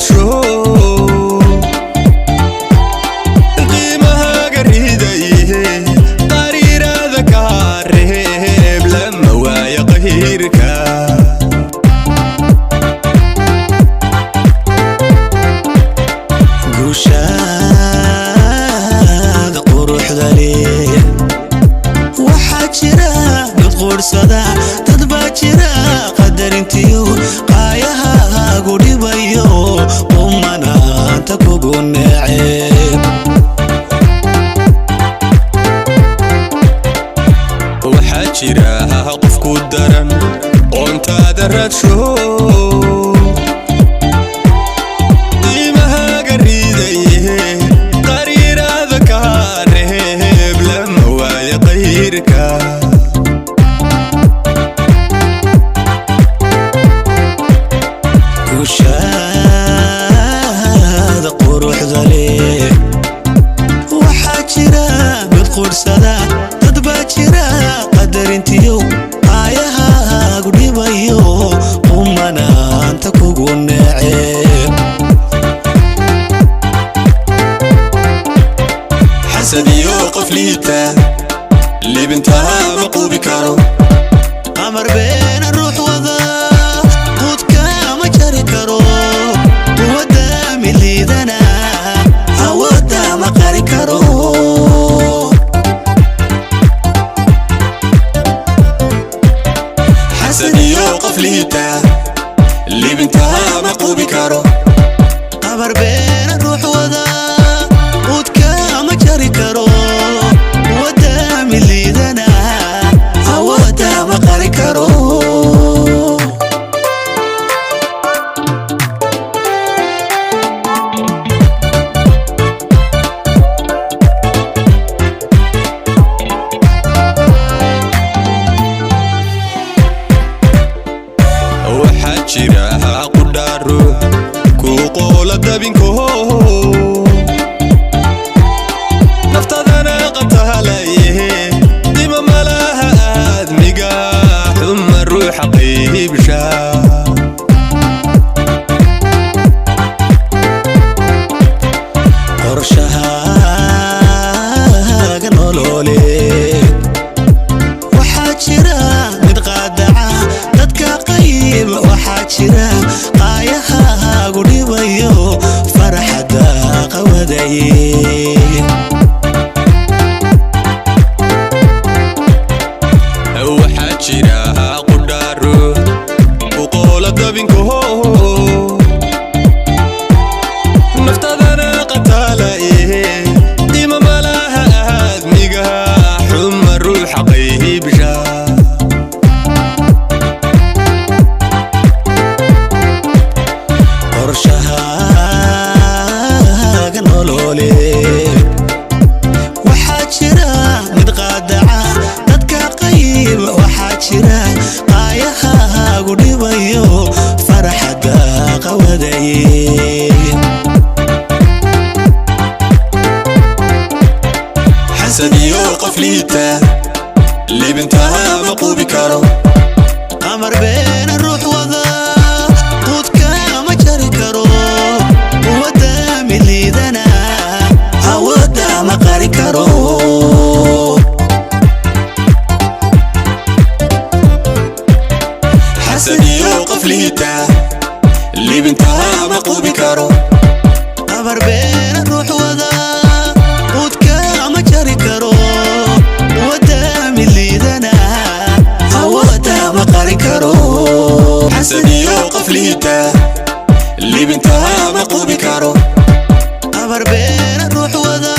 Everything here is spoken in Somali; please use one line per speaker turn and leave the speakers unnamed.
raadsho, qiimahaaga ridaye, qariirada kaa reeb, lama waayo qahiirka.
Guushaada quruxda leh waxaa jira dad quursada, dad baa jira qadarintiyo qaayahaagu dhibayo, qumanaanta kugu neceb.
Waxaa jira qofku daran qoontaada raadsho, qiimahaaga ridaye, qariirada kaa reeb, lama waayo qayrka.
Guushaada quruxda leh waxaa jira mid quursada, dad baa jira qadarintiyo qaayahaagu dhibayo, qumanaanta kugu neceb.
Xasadiyo qof liita libintaha ma quubi karo.
Qamar beena ruux wada quudka ma jari karo, quwadda mid liidana awoodda ma qari karo.
Xasadiyo qof liita libintaha ma quubi karo.
Qamar beena ruux wada quudka ma jari karo, quwadda mid liidana awoodda ma qari karo.
Waxaa jira qudhaa ruux kuu qoola dabinko, naftadana qabtahalaye, dhima malaha aadmiga xuma ruuxa qaybsha.
Qorshahaaga nololeed waxaa jira mid qaadaca dadka qayb, waxaa jira qaayahaagu dhibayo, farxadda qawadaye.
Waxaa jira qudhaa ruux ku qoola dabinko, naftadana qataalaye, dhima malaha aadmiga xuma ruuxa qaybsha.
Qorshahaaga nololeed waxaa jira mid qaadaca dadka qayb, waxaa jira qaayahaagu dhibayo, farxadda qawadaye.
Xasadiyo qof liita libintaha ma quubi karo.
Qamar beena ruux wada quudka ma jari karo, quwadda mid liidana awoodda ma qari karo.
Xasadiyo qof liita libintaha ma quubi karo.
Qamar beena ruux wada quudka ma jari karo, quwadda mid liidana awoodda ma qari karo.
Xasadiyo qof liita libintaha ma quubi karo.
Qamar beena ruux wada.